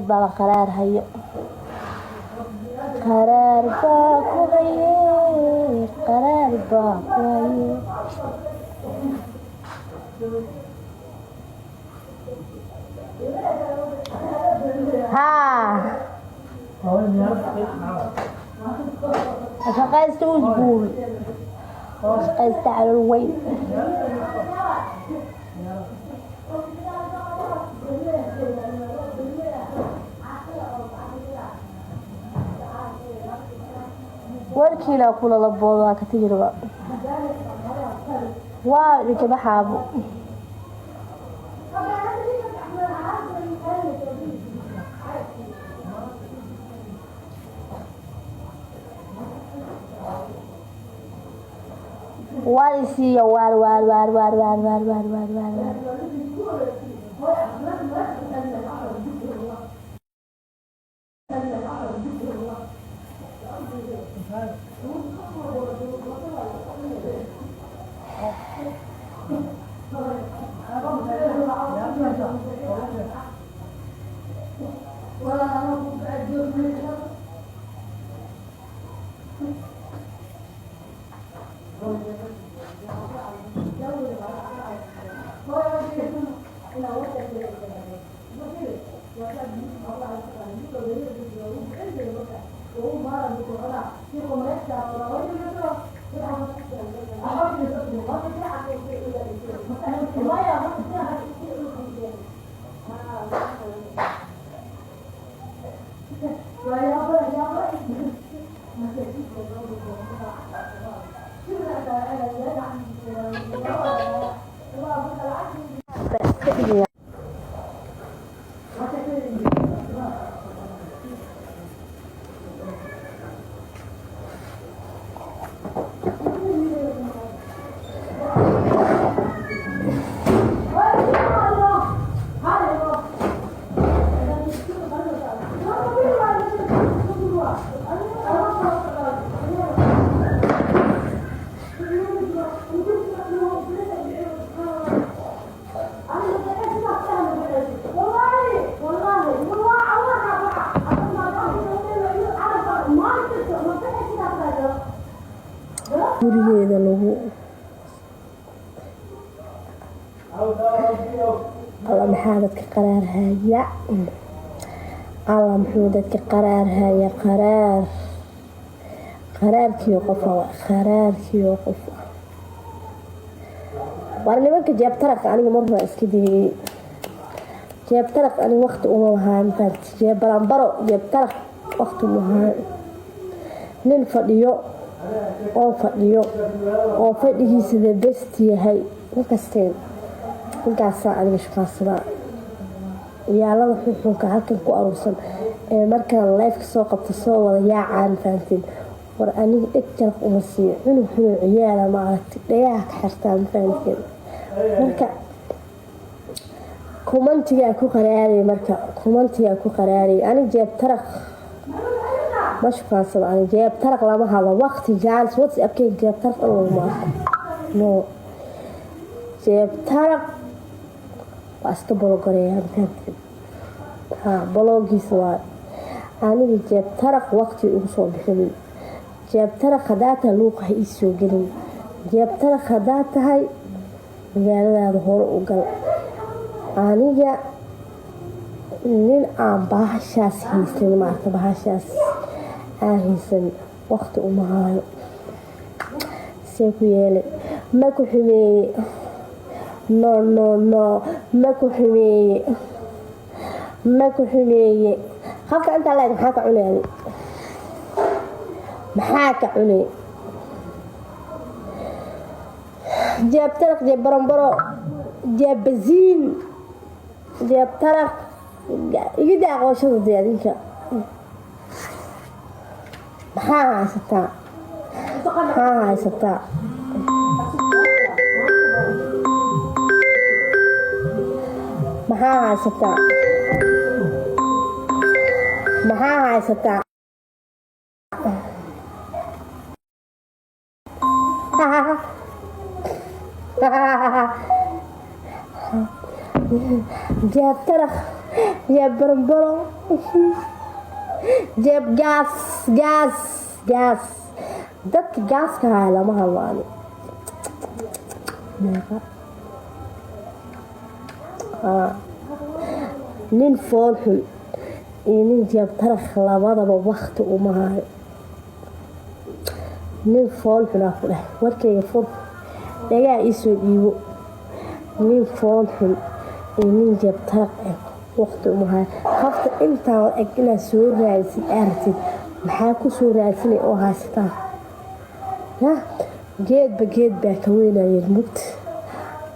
Baaba qaraar hayo, qaraar baa ku haye, qaraar baa ku haye. Haa, shaqaysta usbuul, shaqaysta calool weyn. Warkiina kula labooda waa ka tijirba, waa idinka baxaabo. Waar isiiya, waar waar waar waar waar waar waar waar waar waar. Baa iska dhigaya. Gurigeeda lagu. Alla, maxaa dadka qaraar haya? Alla, muxuu dadka qaraar haya? Qaraar, qaraarkiyo qofa, qaraarkiyo qofa. War nimanka jeeb taraq, aniga mar hore iska digay. Jeeb taraq aniga waqti uma lahaan, fahamti? Jeeb baranbaro, jeeb taraq waqti uma lahaan. Nin fadhiyo oo fadhiyo oo fadhigiisa the best yahay markasteen, ninkaasaa aniga shukaansadaa. Ciyaalada xunxunka halkan ku aruursan ee markaan live-ka soo qabto soo wada yaacaan, fahamteen? War aniga dheg jaraq uma siiyo. Cunug xunoo ciyaala, ma aragti, dhagaha ka xirtaan, fahamteen? Marka comment-igaa ku qaraaray, marka comment-igaa ku qaraaray. Ani jeeb taraq ma shukaansado, ani jeeb taraq lama hadlo. Waqti jaalis WhatsAppkeyga jeeb taraq in laguma arko. No, jeeb taraq waa iska block-gareeyaa, fahamteen? Ha, block-giisa waa. Aniga jeeb taraq waqti ugu soo bixinin. Jeeb taraq hadaa tahay, luuqa ha ii soo gelin. Jeeb taraq hadaa tahay, magaaladaada hore u gal. Aniga nin aan bahashaas haysan, maarata, bahashaas aan haysan, waqti uma haayo. See ku yeelay? Ma ku xumeeye? No, no, no, ma ku xumeeye, ma ku xumeeye. Qofka intaa leeg maxaa ka cunay? Adi maxaa ka cunay? Jeeb taraq, jeeb baranbaro, jeeb basiin, jeeb taraq, iga daa qooshada. Dee adinka maxaa haysataa? Maxaa haysataa? Maxaa haysataa? Maxaa haysataa? Jeeb taraq. Jeeb baranbaro, jeeb gaas, gaas, gaas. Dadka gaaska haya lama hadlo ani. Meeqa nin fool xun iyo nin jeeb taraq labadaba wakti uma hayo. Nin fool xunaa ku dheh, warkayga fur, dhagaa iisoo dhiibo. Nin fool xun iyo nin jeeb taraq ah waqti uma hayo. Qofta intaa eg inaad soo raadsid aragtid, maxaa ku soo raadsanay oo haysataa? Ya geedba geed baa ka weynayeen mugta,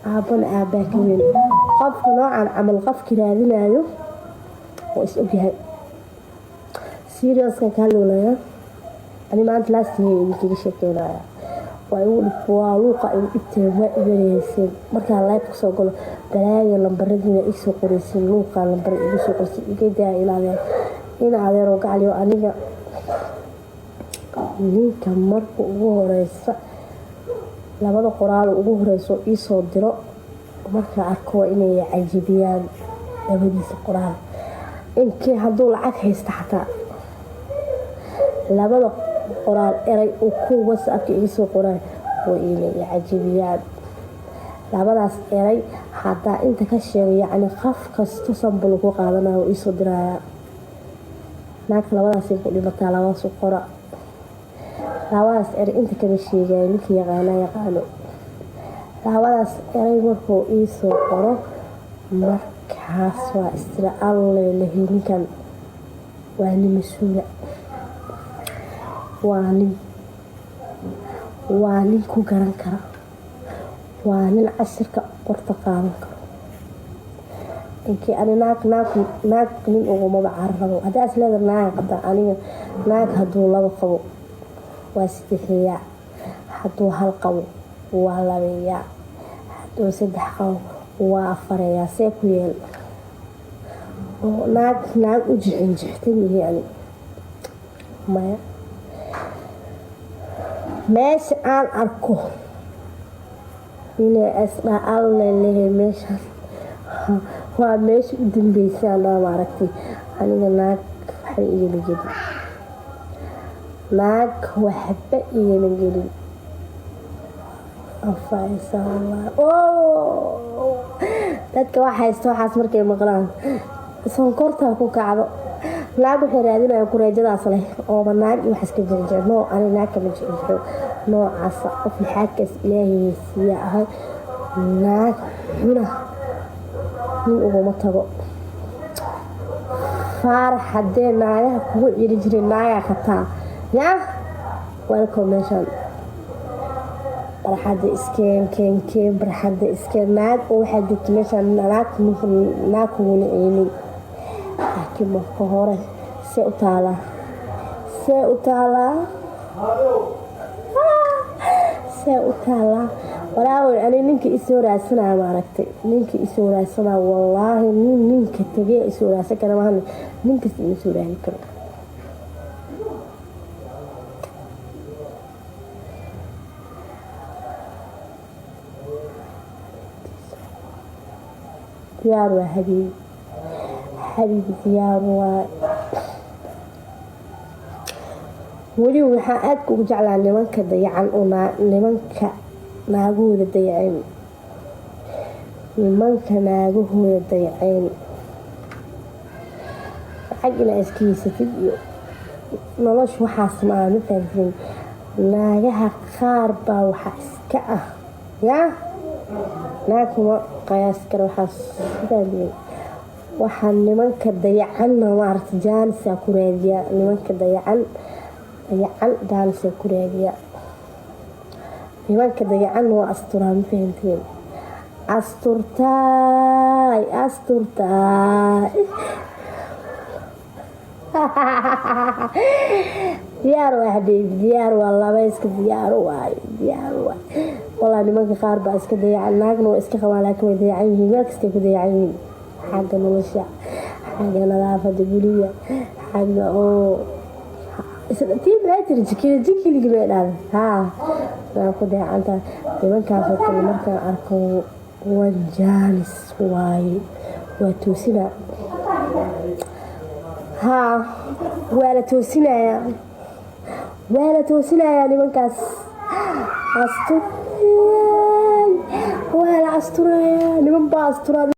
aabbana aabbaa ka weyn. Qofka noocan camal qofki raadinayo oo is ogyahay, serious-kan ka hadloonaya. Ani maanta last year idinkaga sheekeynaya. Waa igu dhib, waa luuqa igu dhibteen, waa iwareyseen. Markaa live kasoo galo, balaayo lambaradiina iisoo qoreysin, luuqa lambar igu soo qoreysin. Iga daa ilaadeen ina adeero gacaliyo. Aniga ninka marka ugu horeysa, labada qoraal ugu horeyso iisoo diro, markaa arko waa inay cajibiyaan labadiisa qoraal. Inkii hadduu lacag haysta xataa, labada qoraal eray uu ku WhatsAppka iga soo qoraay waa inay cajibiyaan. Labadaas eray hadaa inta ka sheego, yacni qof kasto sambal ku qaadanayo oo iisoo diraya. Naagta labadaasay ku dhimataa, labadaas u qora. Labadaas eray inta kama sheegayo, ninkii yaqaana yaqaano. Labadaas eray markuu iisoo qoro, markaas waa istira alle lahi, ninkan waa nin mas-uula, waa nin ku garan kara, waa nin cashirka qorta qaadan karo. Inkii ani naag, naag, naag nin ugumaba cararabo. Haddaa is leeda naag qabta, aniga naag hadduu laba qabo waa saddexeeyaa, hadduu hal qabo waa labeeyaa, hadduu saddex qabo waa afareeyaa. See ku yeel oo naag naag u jixin jixtan yihi? Ani maya. Meesha aan arko inay isdha alle lehe, meeshaas waa meesha u dambeysay aan dhaha. Maaragtay, aniga naag waxba igama gelin, naag waxba igama gelin. Anfacaysa wallahi. Dadka wax haysta waxaas markay maqlaan sonkorta ku kacdo. Naag waxay raadinayaan kureejadaas leh ooba naag iyo waxaas ka jecjec. No, ani naag kama jecjeclo noocaasa. Qof lixaadkaas Ilaahay siiya ahay. Naag xuna nin uguma tago. Faarax, haddee naagaha kugu ciri jiray, naagaa qabtaa. Yaa welcome meeshaan. Barxadda iskeen, keen, keen, barxadda iskeen. Naag oo waxaa joogta meeshaan, naag naag kuguna ceynin. Laakiin marka hore see u taalaa, see u taalaa, see u taalaa? Walaawey, ani ninka isoo raadsanaya, maaragtay, ninka isoo raadsanaya, wallaahi nin ninka tegee isoo raadsan kara maahan, ninkas ima soo raadi karo. Diyaar waa xabiibi, xabiibi diyaar waa. Weli waxaa aadka ugu jeclaa nimanka dayacan oo nimanka naagahooda dayaceen, nimanka naagahooda dayaceen. Lacag inaa iska haysatid iyo nolosha waxaas maaha, ma fahantiin? Naagaha qaar baa waxaa iska ah, yaa naag kuma qiyaasi kara waxaas, ma fahantiin? Waxaa nimanka dayacanna, maaragta, jaanisaa ku raadiyaa. Nimanka dayacan, dayacan jaanisaa ku raadiyaa. Nimanka dayacan waa asturaa, ma fahanteen? Asturtaay, asturtaay. Diyaar waa xabiibi, diyaar waa. Labayska diyaar waay, diyaar waay. Walaa nimanka qaar baa iska dayacan, naagna waa iska qabaan, laakiin way dayacan yihiin. Meel kastay ku dayacan yihiin, xagga nolosha, xagga nadaafada guriga, xagga oo tii maxay tiri, jikili jikiligi bay dhahday. Haa, waa ku dayacantahay. Nimankaasoo kale markaan arko, wan jaanis waaye, waa toosinaa. Haa, waa la toosinayaa, waa la toosinayaa nimankaas. Astur waa la asturayaa, niman baa asturaa.